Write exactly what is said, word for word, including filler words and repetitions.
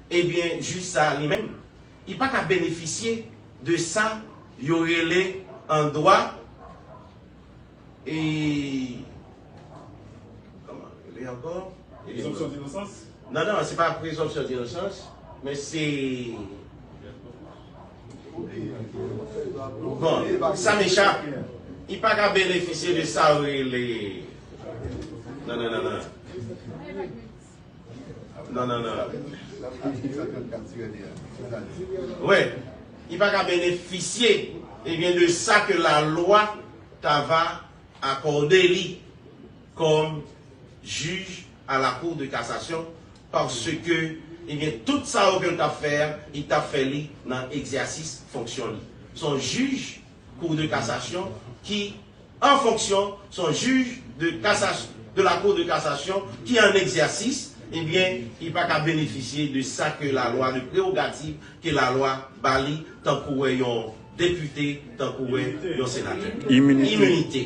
Ebyen, jij sa a li menm, li pa ka benefisye de sa yo rele an dwa, e, kòman rele ankò? Prezonpsyon dinosans? Non, non, se pa prezonpsyon dinosans, men se, bon, sa m echape. Li pa ka benefisye de sa yo rele, non, non, non, non. Non, non, non. Wi, li pa ka benefisye, ebyen, de sa ke lalwa ta va akòde li kòm jij a la Cour de cassation, paske, ebyen, tout sa yo ke l t ap fè a, li t ap fè li nan egzèsis fonksyon li. Se yon jij Cour de cassation ki an fonksyon, se yon jij de cassation, de la Cour de cassation ki an egzèsis, ebyen, li pa ka benefisye de sa ke lalwa, de prerogativ ke lalwa ba li, tankou wè yon depite, tankou wè yon senatè. Iminite. Iminite.